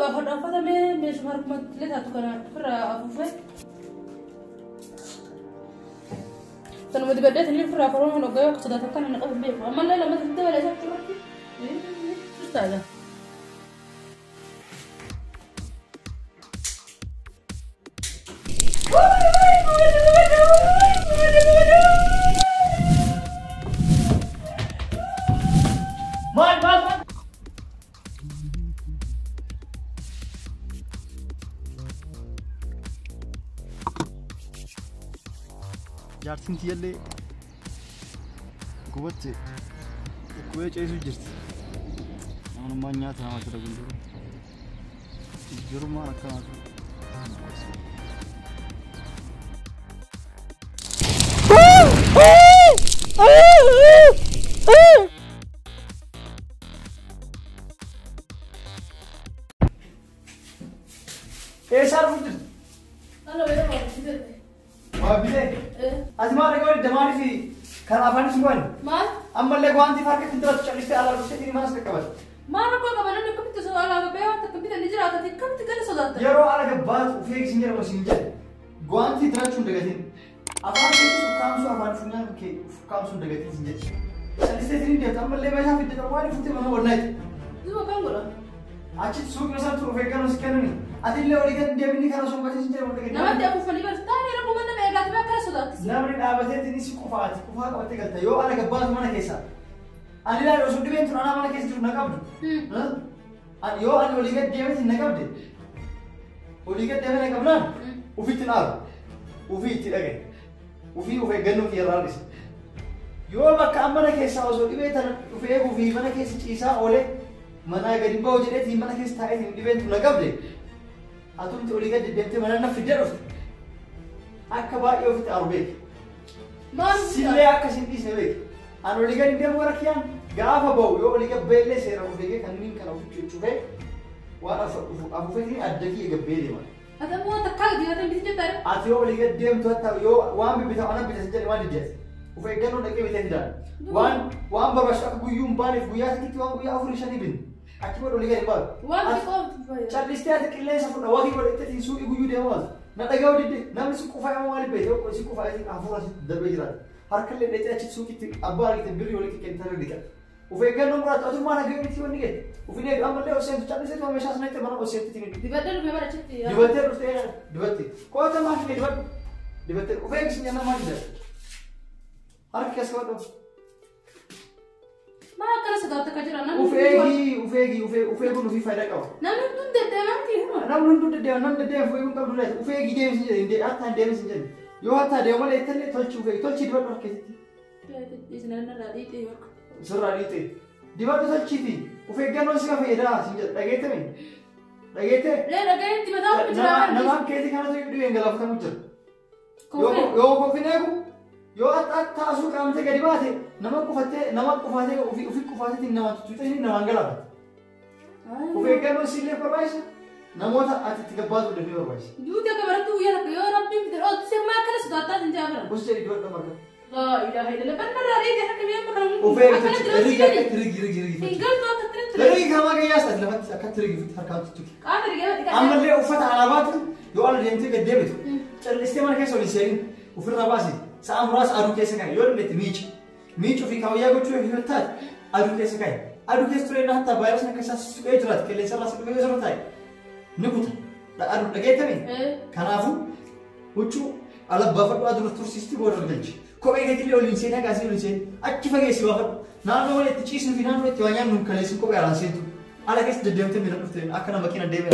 baafadha uffata mee meeshuma harkumatti illee taatu kana ofirraa afuufee. Sanuma dibadhee tanii ofirraa koronaan hoggaa akka sodaatan kana na qabu beeku. Ammallee lamatti dabalee isaa irratti sistaadha. Maal maal maal? Jaartiin tiyyallee gubatte dhukkubee ceesuu jirti. Namummaan nyaata nama jira gunduru. Jirummaan akkanaatu. Eessaa dhufu jirti? Waa bitee? Ati maal dhaga'uu didda maaliif kan afaanis goone? Maal? Ammallee wanti harka ittiin taphatu callistee alaa dhuftee dhiiri manas qaqqabate. Maal rakkoo qaba namni akkamitti osoo alaa gabbee waan takka bitan ni jiraata akkamitti gara sodaata? Yeroo ala gabbaatu ufee eegsiin jedhamu siin jedhe guwaantii tirachuu hin dagatin. Afaan keetti sukkaamsuu afaan funyaan kee sukkaamsuu hin dagatin siin jedhe. Callistee tiriin deemte ammallee meeshaa fidde waan fuutee mana wallaayite. Duuba kan godha. Achitti suuqni isaan turu of eeggannoo si kennani. Ati illee olii gadi deemni kana osoo hin batin siin jedhamu dagatin. Namatti afuufanii barsi taa'anii rakkoo mana eegaati akkana sodaatti. Namni dhaabateetiin si qufaa ati qufaa qabattee galta yoo ala gabbaatu mana keessa. Ani ilaali osoo dhibeen tun anaa mana keessa jiru na qabdu. Ani yoo ani olii gadi deemeetiin na qabde olii gadi deemee na qabnaan ufitti hin aaru. Ufii itti dhagaye. Ufii of eeggannoo kiyya irraa hir'ise. Yoo bakka amma mana keessaa osoo dhibee tana dhufee eeguu fi mana keessa ciisaa oolee manaa gadi ba'u jedheetiin mana keessa taa'eetiin dhibeen tun na qabde atumti olii gadi deemtee mana na fiddee dhufte. Akka baay'ee ofitti aaru beeki. Maal? Sillee akka isin dhiisne beeki. Ani olii gadi deemu gara kiyyaan gaafa ba'u yoo olii gad ba'ellee seera of eegee kanneen kana ofitti cuccufee waan afuufeetiin adda kiyya gabbee deema. Ati ammoo takkaa gadi nyaatan bitin jettaa? Ati yoo olii gad deemtu hatta yoo waan bibbitamu ana bita sin jedhe waan diddeeti. Of eeggannoo dhaqee bitee fidaan. Waan barbaachisu akka guyyuu hin baaneef guyyaa sadiitti waan guyyaa afurii shanii binne. Achi booda olii gadi hin baatu. Waan Ati xiqqoo miti fayyada. Callistee ati qilleensa fudha wakii godhatteetiin suuqii guyyuu deemaa oolta. Na dhaga'uu didde namni si qufaa immoo maaliif beekte yoo si qufaa isin hafuura si darbee jiraata. Harkallee dheetee achitti suuqitti abbaa argite birrii walitti kennitee dhiqatte. Of eeggannoo muraatu atummaan hagee miti wanni gadi. Of hin eegu ammallee ol seentu callisee tuma meeshaa sana itti mana ol seentutti ni Dibadhee dhufee bara achitti. Dibattee dhuftee dibattee. Qoota maal fide dibadhu. Dibattee of eegsi nyaanna maal jedha. Harki keessa qabadhu. Maal akkana sodaata akka jira namni Of eegi of eegi of eeguun ofii faayidaa qaba. Namni hunduu deddeemaa miti hima. Namni hunduu deddeema namni deddeema of eeguun qabdu laata. Of eegi deemsi hin jedhe hatta hin deemsi hin jedhe. Yoo hatta deemu malee ittallee tolchi of eegi tolchi dibadhu harka keessatti. Isin irraa dhiitee harka. Sirraa dhiitee. Dibadhu tolchiiti of eeggannoon si fayyadaa siin jedhe dhageettame. Dhageettee. Lee dhaga'ee dibataa ofi jira. Nama keetii kanatu dhibeen galaafatamu jira. Koofee. Yoo koofin eegu yoo taasuu qaamtee gadi baate nama qufattee nama qufaatee ofii ofii qufaateetiin nama tuttuuxee namaan galaafata. Of eeggannoon siillee barbaachisa. Namoota ati itti gabbaatu illee ni barbaachisa. Duuti akka barattu guyyaa takka yoo rabbiin fide ooltu see maa akkana sodaattaa hin jaa bara. Gosa jedhi dibadhu marga. Laa ilaaha illallah ban narraa dhiitee harka mi'a kana hundi. Of eegi Akkanatti tolchi. Rigi tolchi akkatti rigi rigi rigi Hin tolchi. galtu akka tolchi. Rigi kamaa gayyaas taate lafatti akkatti rigi ofitti harkaan tuttuqi. Qaama rigee dhiqadhee. Ammallee uffata alaabaatu yoo ala deemtee gad deebitu callistee mana keessa ol hin seenin ofirraa baasi sa'a muraasa aduu keessa kaa'i yoo dandeette miici. Miicuu fi kaawayyaa gochuu yoo taate aduu keessa kaa'i. Aduu keessa turee hatta vaayirasiin akka isaa suqee jiraate qilleensa irraa suqee yoo taa'e ni kuta. Aduu dhageettame. Kanaafuu huccuu ala baafadhu aduu tursiisti booda ol galchi. Kophee keetillee ol hin seenin haga asii ol hin seenin achi fageessi baafadhu. Naannoo walitti ciisnuu fi naannoo itti waa nyaannu hin kaleessin kophee alaan seentu. Ala keessa deddeemtee miila dhufte akka nama makiina deemee.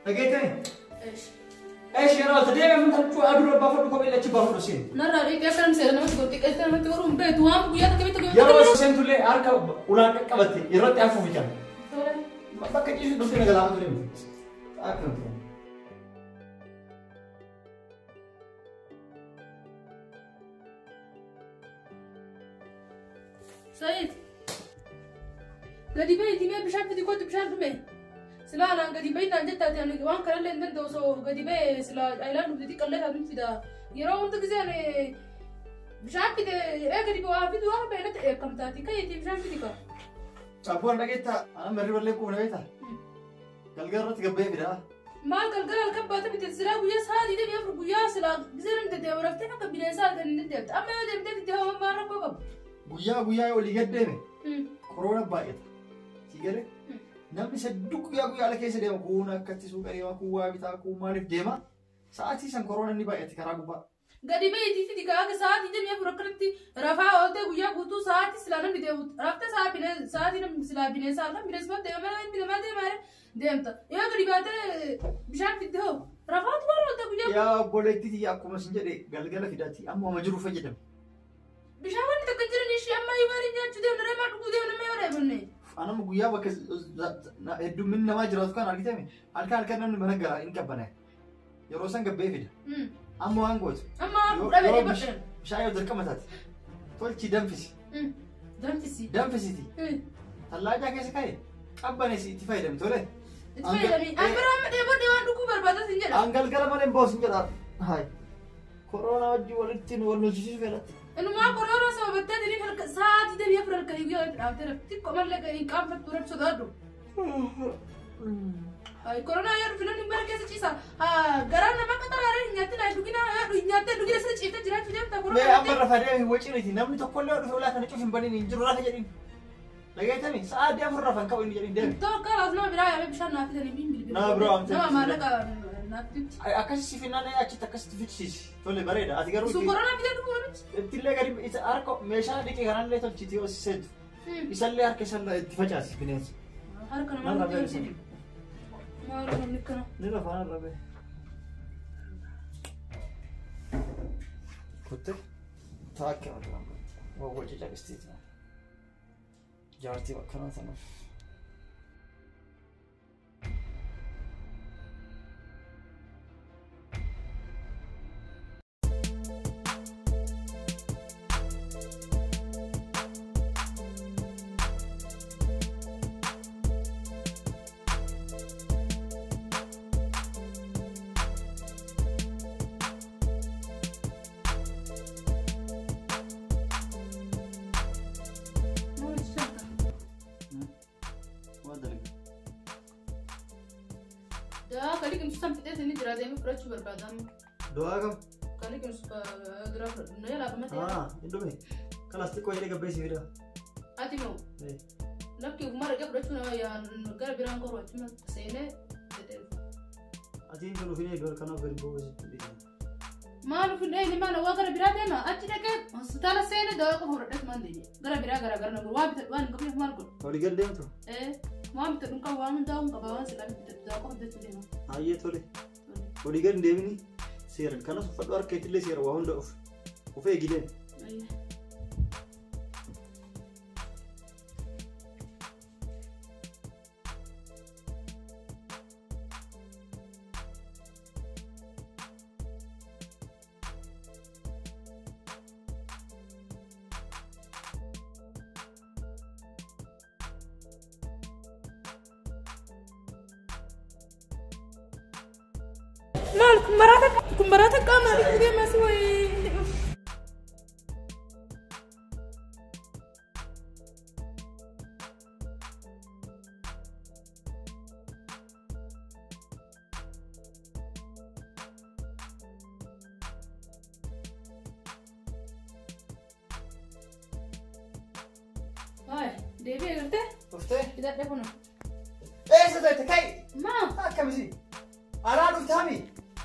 Dhageettame. Eesh yeroo alta deemee mun huccuu aduu baafadhu kophee achi baafadhu seeni. Narraa dhiitee akka namni seera namatti godhu xiqqeessee namatti godhu hin beektu waan guyyaa takka bitta guyyaa Yeroo seentullee harka ulaan qaqqabatte irratti afuufi jala. Bakka ciisu dhuftee na galaafatu deemu. Akka nuti. Sayid. Gadi bahi dimee bishaan fidi kootu bishaan dhume. Silaa anaan gadi bahi naan jettaati ani waan kanallee hin danda'u osoo gadi bahe silaa ayilaan dhufte qallee taatu fida. Yeroo hunda gisee ani bishaan fide jedhee gadi waa fidu waan bahe natti dheekkamtaati. Kayyitii bishaan fidi kaa. Abboon dhageettaa anaan barri ballee quufna beektaa? Galgala irratti gabbee fidaa. Maal galgala halkan baatee miti silaa guyyaa sa'a 24 guyyaa silaa gisee namni deddeemu raftee akka bineensaa halkan hin deddeemte. Amma yoo deemtee fidde hoo maal rakkoo qabu? Guyyaa guyyaa yoo olii gad deeme koroona baay'ata. Si galee? Namni hedduu guyyaa guyyaa ala keessa deema kuun akkatti suuqa deema kuun waa bitaa kuun maaliif deema sa'aatii san koroona ni baay'ate karaa gubbaa. Gadi bahiitii fidi akka sa'a 24 akkanatti rafaa ooltee guyyaa guutuu sa'aatii silaa namni deemu raftee sa'aatii namni silaa bineensaa halkan bineensuma deema malee inni namaa deema deemta. Yoo gadi baatee bishaan fidde hoo rafaatu waan ooltee guyyaa. Yaa obboleettii tiyya akkuma sin jedhe galgala fidaati amma oma jiru fayyadame. Bishaan wanni tokko jiran ishee amma maaliin nyaachuu deemna ree maal dhuguu deemna mee yoo dheebonne. Anama guyyaa bakka heddumminni namaa jiraatu kan argitame halkan halkan namni mana gara hin qabbana. Yeroo san gabbee fida. Amma waan gootu. Amma waan dhabe dheebodhe. Bishaan yoo dirqama taate tolchi danfisi. Danfisi. Danfisiti. Tallaajaa keessa kaa'e qabbaneesi itti fayyadami tole. Itti fayyadami. An bira amma dheebodhe waan dhuguu barbaada sin jedha. An galgala malee hin boosu hin jedha. Hayi. Koronaa wajjin walitti nu wal lolchisiisuu fedhatti. Inumaa koroona sababattee diriin halka sa'a 24 halkan guyyaa walitti dhaabatee rafti xiqqoo malee hin qaanfattu rabbi sodaadhu. Koronaa yoo dhufe namni bara keessa ciisa. Garaan nama qaxaraaree hin nyaatin haa dhugina yoo nyaattee dhugina sirri ciiftee jiraachuu deemta koronaa. Mee amma rafa deemi waciiriti namni tokkollee yoo dhufe ulaa kana cufi hin baniin hin jiru rafa jedhin. Dhageetami sa'a 4 rafan qabu inni jedhin deemi. Tokko kalaas nama biraa yaamee bishaan naaf fidanii hin bilbilu. Nama biraa waamtee. Nama maallaqa naaf fidti. Akkasi si finnaan achitti akkasitti fichisiisi. Tole bareeda ati garuu. Sun koronaa fidee dhufu namichi. Ittillee gadi isa harka meeshaa dhiqee kanallee tolchiti yoo si seentu. Isallee harka isallee itti facaasi bineensi. Harka namaa nutti hojjetu. Maal namni kana. Ni rafaan arrabee. Kutte taakke maqaan wawwaca caqastiiti. Jaartii bakka sanaaf. Dawaa kalii qimsu san fixee isin jira deemee fudhachuu barbaadamu. Dawaa kam? Kalii qimsu dura fudhadhu. Na jalaa qamatee. Hin dhume. Kalaas xiqqoo jedhee gabbee si fida. Ati moo? Lakki ogummaa dhaqee fudhachuu nama gara biraan koruu achuma seenee jedhee dhufa. Ati hin tolu finee gara kanaaf gadi ba'uu sitti dhiisa. Maal ufin dhayni maal waa gara biraa deema achi dhaqee hospitaala seenee dawaa qofa fudhadheetu maan deebi'e. Gara biraa gara gara nama waa bitadhu waan hin qabneef maal godhu? Olii gad deemtu? Waan bitadhu hin qabu waan hundaa'u hin qaba waan silaa bitadhu dawaa qofa bitachuu deema. Hayyee tole. Olii gad hin deemini seeran kanas uffadhu harka keettillee seera waa hunda of. Of eegi deemi. Maal kun maraata qaama dhuguu deemaa si wayii. Hai, deebi'ee gartee? Dhuftee? Bitadhee kunoo. Eessa turte ka'i? Maa? Akkamisi? Alaa dhufte hami?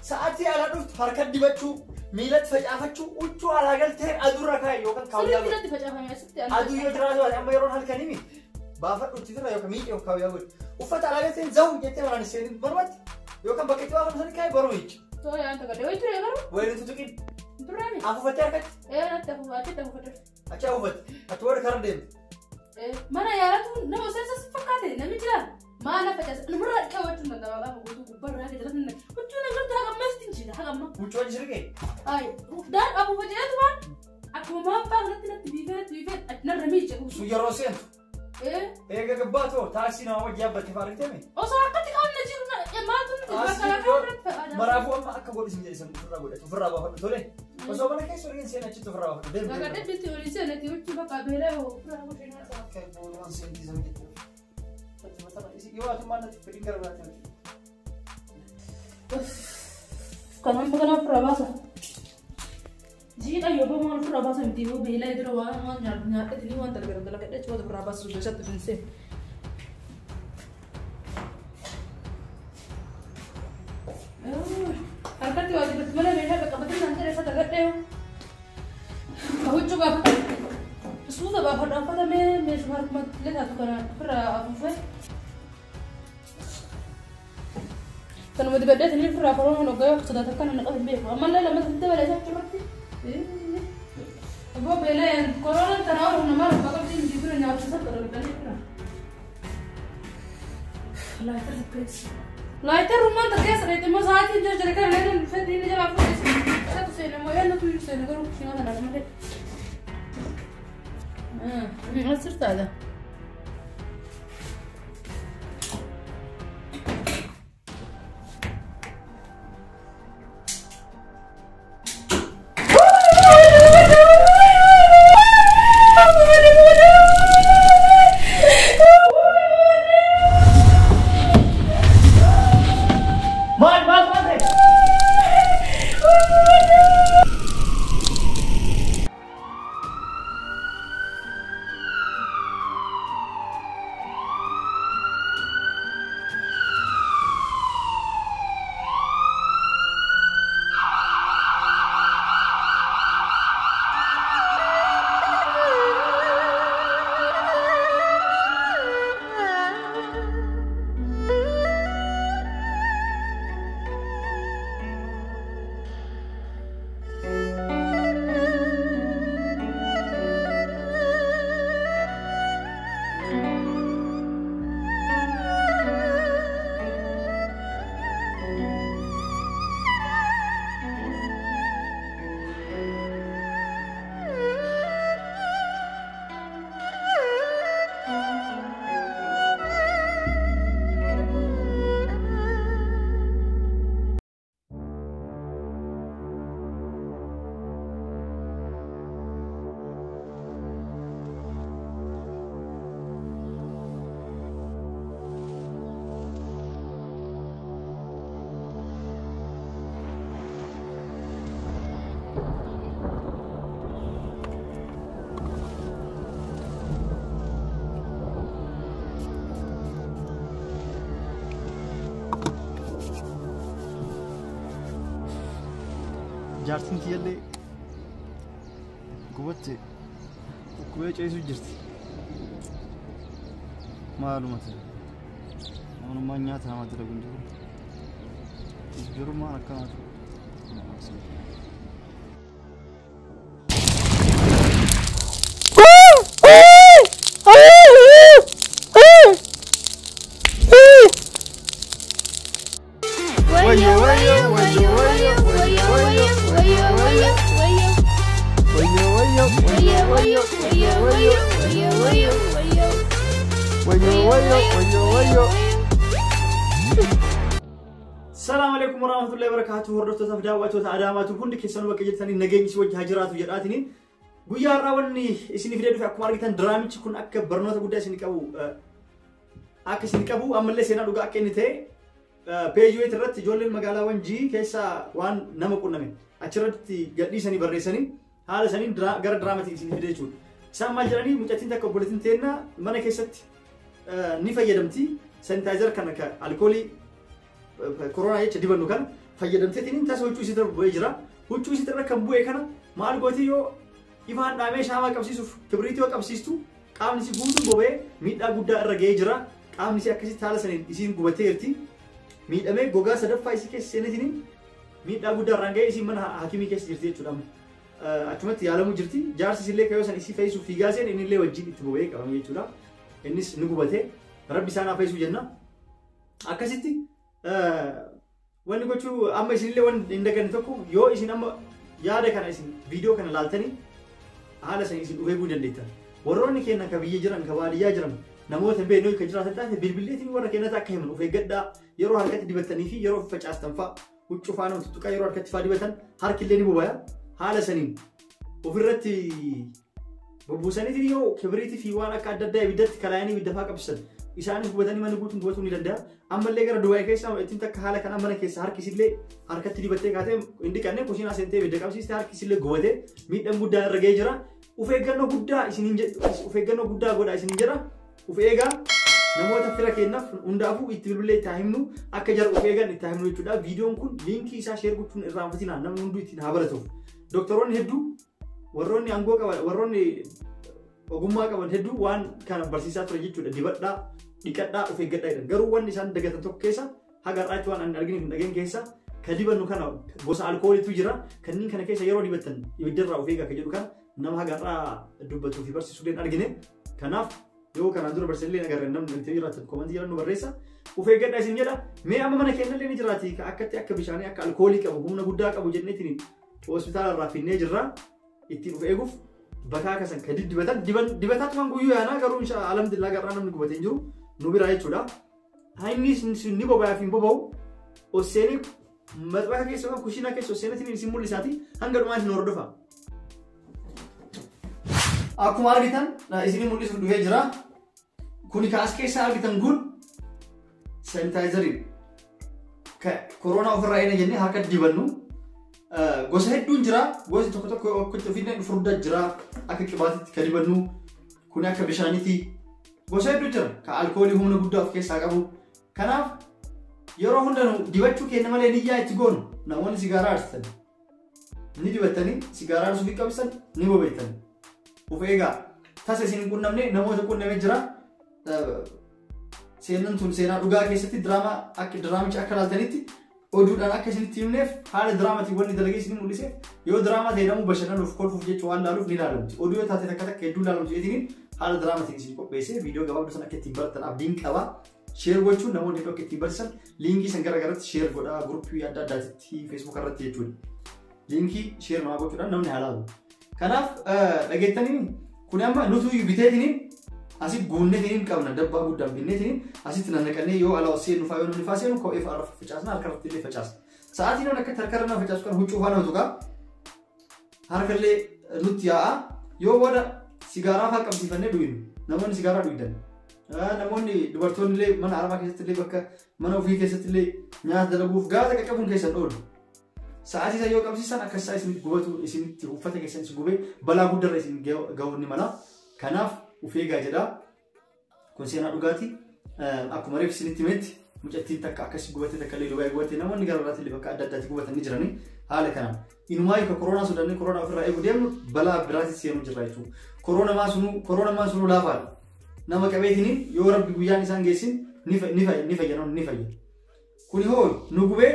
Sa'aatii alaa dhuftu harka dibachuu, miilatti facaafachuu, huccuu alaa galtee aduurra kaa'i yookaan kaawwiyaa godhi. Sirriitti facaafame asitti. Aduu yoo jiraatu baate amma yeroon halkan himi baafadhu itti firra yookaan miici yookaan kaawwiyaa godhi. Uffata alaa galtee zawu jettee manaan seenin barbaatti yookaan bakka itti baafamu sana kaa'i baruu miici. Too yaan takka wayi ture garuu. Wayii tutuqin. Turreemi. Afuufattee harkatti? Ee natti afuufa achitti afuufadhe. Achi afuufatte achi booda karaa deemte. Mana yaalatu nama osoo isa fakkaate namni jira. Maal facaasa namarraa dhiqee wachuun danda'ama gaafa guutuu gubbarraa gadi lafa huccuu na gartuu haga ammas hin jira haga amma. Huccuu achi sirqee? Ayi daan afuufa jedheetu waan akkuma maaffaa kanatti natti biifee natti biifee narra miice. Sun yeroo seentu. Eega gabbaatoo taaksii nama wajji yaabbatte fa'aa argitee? Osoo akkatti qaamna jiru maaltu nuti bakka lafa Maraafuu amma akka godhu sin jedhe san ofirraa godhatu ofirraa baafadhu tole. Osoo mana keessa olii seen achitti ofirraa baafadhu deemi. Bakka dhibbitti olii seenatti huccuu bakka beelaa ofirraa godhu. Akka boolumaan seentii san jette. Yoo ati maal natti fedhiin gara biraatti. Kan amma kana ofirraa baasa. Jiidha yoo bahu waan ofirraa baasa miti yoo beelaa dura waan nyaadhatanii waan dalagaa dalagadha jechuudha ofirraa baasu keessatti finsee. Harkatti waa dibatti malee meeshaa qaqqabatanii naan jedhe isa dalagadhee huccuu gaafata. Suuta baafadha uffatamee meeshaa harkumatti illee taatu kana ofirraa afuufee. Kanuma dibadhee tanii ofirraa koronaan hoggaa sodaata akkana na qabu hin beeku. Ammallee lammas itti dabalee isaa achirratti. Abboo beelee koronaan kana oolu namaa rabbaa qabdi miti dura nyaachisa dalagadhanii jira. Laayitar keessa. Laayitar rummaan takkeessa dheete immoo sa'aatiin jira jira kana leetan dhufee inni jalaa fuudhee isatu seene immoo eenyutu iyyuu seene garuu kushiinaa kana malee. Asir taata. Maal maal maal ta'e? Jaartiin tiyyallee gubatte dhukkubee ceesuu jirti. Maaluma ta'e namummaan nyaata nama dalagu hin jiru. Jirummaan akkanaa ta'e. Wayyo wayyo wayyo wayyo wayyo wayyo wayyo wayyo wayyo wayyo wayyo wayyo wayyo wayyo wayyo wayyo wayyo wayyo. Salaamu alaikum warahmatullahi wabarakatuh. Hordoftoota fi daawwattoota Adaamaatu hundi keessanuu bakka jirtanii nageenyi si wajji haa jiraatu jedhaatiniin guyyaa har'aa wanni isinii fidee dhufe akkuma argitan diraamichi kun akka barnoota guddaa isin qabu akka isin qabu ammallee seenaa dhugaa akka inni ta'e peejii irratti ijoolleen magaalaa Wanjii keessa waan nama qunname achirratti gadhiisanii barreessanii haala isaanii gara diraamaatiin isin fide jechuudha. Isaan maal jedhanii mucattiin takka obboleettiin teenna mana keessatti ni fayyadamti sanitaayizer kan akka alkoolii koronaa jecha dibannu kana fayyadamteetiin tasa huccuu isiitirra bu'ee jira. Huccuu isiitirra kan bu'e kana maal gooti yoo ifaan dhaamee shaamaa qabsiisuuf kibriitii yoo qabsiistu qaamni isii guutuun boba'ee miidhaa guddaa irra ga'ee jira. Qaamni isii akkasitti haala saniin isiin gubateerti. Miidhamee gogaa sadaffaa isii keessa seenetiin miidhaa guddaa irraan ga'ee isiin mana hakimii keessa jirti jechuudha. Achumatti yaalamuu jirti. Jaarsi illee kayoo san isii fayyisuuf fiigaa seen inni illee wajjin itti boba'ee qabame jechuudha. Innis ni gubate. Rabbi isaan haa fayyisuu jenna. Akkasitti wanni gochuu amma isinillee wanni hin daganne tokko yoo isin amma yaada kana isin viidiyoo kana laaltanii haala san isin dhufee guu dandeettan. Warroonni keenya ka biyya jiran ka baadiyyaa jiran namoota hin beekne kan jiraatan taate bilbileetiin warra keenyatti akka himan of eeggadhaa yeroo harkatti dibatanii fi yeroo facaastan fa'a huccuu faana tuttuqaa yeroo harkatti fa'aa dibatan harkillee ni bobaya haala saniin ofirratti bubbuusaniitiin yoo kibriitii fi waan akka adda addaa ibiddatti kalaayanii ibidda fa'aa qabsiisan Isaanis gubatanii manni guutuun gubatuu ni danda'a. Ammallee gara Dubaay keessa ittiin takka haala kanaan mana keessa harkisillee harkatti dibattee kaatee hin dhiqanne kushiinaa seentee ibidda qabsiiste harkisillee gubatee miidhaan guddaan irra ga'ee jira. Of eeggannoo guddaa isiniin jedhu of eeggannoo guddaa godhaa isiniin jedha. Of eegaa namoota fira keenyaaf hundaafuu itti bilbilee itti haa himnu akka jara of eegan itti haa himnu jechuudha. Viidiyoon kun liinkii isaa share gochuun irraanfatinaa namni hunduu ittiin haa baratuuf. Doktoroonni hedduu warroonni aangoo qaban warroonni ogummaa qaban hedduu waan kana barsiisaa ture jechuudha. Dibadhaa, dhiqadhaa, of eeggadhaa jedhan. Garuu wanni isaan dagatan tokko keessa haga har'aatti waan ani arginu hin dhageen keessa ka dibannu kana gosa alkooliitu jira. Kanneen kana keessa yeroo dibattan ibiddarraa of eegaa ka jedhu kana nama haga har'aa dubbatuu fi barsiisuu illee hin argine. Kanaaf yoo kanaan dura barsiisan illee agarre namni itti jiraatan komantii jedhan nu barreessa. Of eeggadhaa isin jedha. Mee amma mana keenya illee ni jiraati akkatti akka bishaanii akka alkoolii qabu humna guddaa qabu jenneetiin hospitaala irraa finnee jirra. Ittiin of eeguuf bakaa kasan ka dibbatan dibataa tuman guyyuu yaanaa garuu insha alhamdulillah garraa namni gubatee hin jiru nu biraa jechuudha. Inni ni boba'aa fi hin boba'u oseenii maxxansa keessa yookaan kushiinaa keessa oseenatiin isin mul'isaati hanga dhumaatti nu hordofa. Akkuma argitan isin mul'isuuf dhufee jira. Kuni kaas keessa argitan kun sanitaayizarii koronaa ofirraa eegna jennee harka dibannu. Gosa hedduun jira. Gosi tokko tokko akka ofiin furdaa jira. Akka qibaatitti kan dibannu. Kun akka bishaaniiti. Gosa hedduu jira. Kan alkoolii humna guddaa of keessaa qabu. Kanaaf yeroo hundanuu dibachuu keenya malee niyyaa itti goonu namoonni sigaaraa aarsan ni dibatanii sigaaraa aarsuu fi qabsan ni bobeettan. Of eegaa. Tasa isin hin qunnamne namoota qunnamee jira. Seenaan tun seenaa dhugaa keessatti diraamaa akka diraamicha akka laaltanitti oduudhaan akka isinitti himneef haala diraamaatiin wanni dalagee isin mul'iseef yoo diraamaa ta'e namuu bashannanuuf kolfuuf jecha waan laaluuf ni laalamti. Oduu yoo taate takka takka hedduu laalamti jedhanii haala diraamaatiin isin qopheessee viidiyoo gabaabduu sana akka ittiin baratan abdiin qaba. Share gochuun namoonni hedduu akka ittiin barsiisan liinkii san gara garatti share godhaa guruppii adda addaatti feesbuuk irratti jechuudha. Liinkii share namaa gochuudhaan namni haa laalu. Kanaaf dhageettanii kun amma nutu biteetiniin asi guunneetiniin qabna dabbaa guddaan binneetiniin asitti nannaqannee yoo alaa seenu faa yoo namni faa seenu kophee fa'aa irra facaasna harka irratti illee facaasna. Sa'aatii namni akka harka irra nama facaasu kan huccuu faa nama tuqaa harka illee nutti yaa'a yoo booda sigaaraa faa qabsiifannee dhuyinu namoonni sigaaraa dhuydan. Namoonni dubartoonni illee mana arabaa keessatti illee bakka mana ofii keessatti illee nyaata dalaguuf gaaza qaqqabuun keessan oolu. Sa'aatii isa yoo qabsiisan akka isaa isin gubatu isinitti uffata keessan isin gubee balaa guddarra isin ga'uu ni mala. Kanaaf of eegaa jedha. Kun seenaa dhugaatii. Akkuma reef isinitti himetti mucattiin takka akkasii gubattee takka illee Dubaay gubattee namoonni gara biraatti illee bakka adda addaatti gubatanii jiranii haala kanaan. Inumaa hiika koronaa sodaannee koronaa ofirraa eeguu deemnu balaa biraatti seenuu jirra jechuudha. Koronaa sunuu laafaadha. Nama qabeetiniin yoo rabbi guyyaan isaan geessin ni fayya namni ni fayya. Kuni hoo nu gubee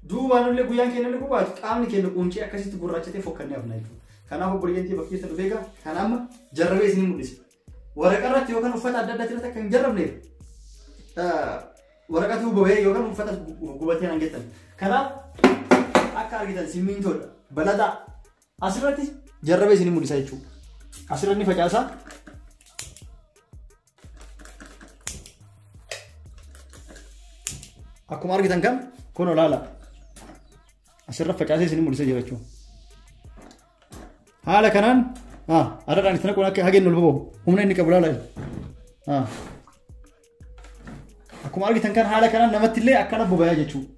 duubaan illee guyyaan keenya illee gubaatu qaamni keenya quncee akkasitti gurraachatee fokkannee hafna jechuudha. Kanaaf obboleeyyan bakka keessa dhufee egaa kan amma jarrabee isin mul'isa. Waraqaa irratti yookaan uffata adda addaa irratti akka hin jarrabneef waraqatu boba'ee yookaan uffata gubatee nan jettan. Kanaaf akka argitan simmintoodha. Baladaa asirratti jarrabee isin mul'isa jechuudha. Asirratti ni facaasa. Akkuma argitan kan kun olaala. Asirra facaasee isin mul'isa jira jechuudha. Haala kanaan aradhaan itti naquun akka hageen ol boba'u humna inni qabu laala. Akkuma argitan kan haala kanaan namatti illee akkana boba'aa jechuudha.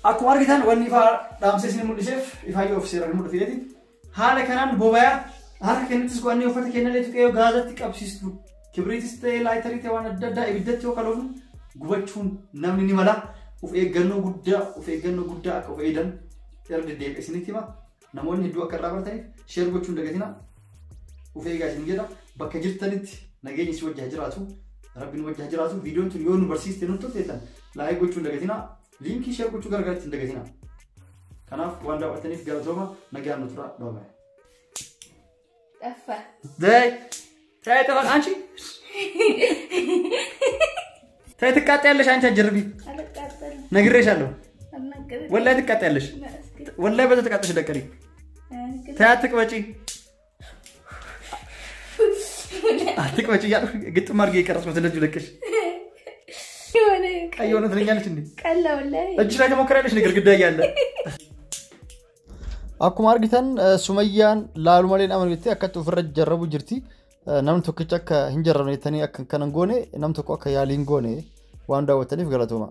Akkuma argitan wanni ifaa dhaamsee isin mul'iseef ifaa yoo of seeraan mul'ifeeti. Haala kanaan boba'aa harka kennittis qo'annee uffata kennallee tuqee gaazatti qabsiistu. Kibriitis ta'ee laayitarii ta'ee waan adda addaa ibiddatti yoo kaloofnu gubachuun namni ni mala. Of eeggannoo guddaa akka of eegan irra deddeebi'e isinitti hima. Namoonni hedduu akka irraa barataniif sheer gochuun dagatina. Of eegaa isin jedha. Bakka jirtanitti nageenyi si wajjin jiraatu. Rabbiin wajjin jiraatu. Viidiyoon tun yoo nu barsiiste nutti tolteetan laayik gochuun dagatina. Liinkii sheer gochuu gargaartti hin dagatina. Kanaaf waan daawwattaniif galatooma nagaan nu tura. Bye. ጠፋ። ተይ ተይ ጠፋ። አንቺ ተይ ትቃጠያለሽ። አንቺ አትጀርቢ። አልቃጠልም። ነግሬሻለሁ። አልናገርም። ወላሂ ትቃጠያለሽ። ወላሂ በዛ ተቃጠልሽ ደቀሪ። ተይ አትቅበጪ፣ አትቅበጪ እያልኩ ግጥም አድርጌ የቀረጽኩት እንደዚሁ ለቀሽ የሆነ ቀይ ሆነ ትለኛለች እንዴ? ቀላ ወላሂ። እጅ ላይ ትሞክሪያለሽ። ግድግዳ እያለ Akkuma argitan Sumayyaan laalu malee nama jettee akkatti ofirra jarrabu jirti. Namni tokkicha akka hin jarrabne jettanii akka kana hin goone, namni tokko akka yaalii hin goone waan daawwattaniif galatooma.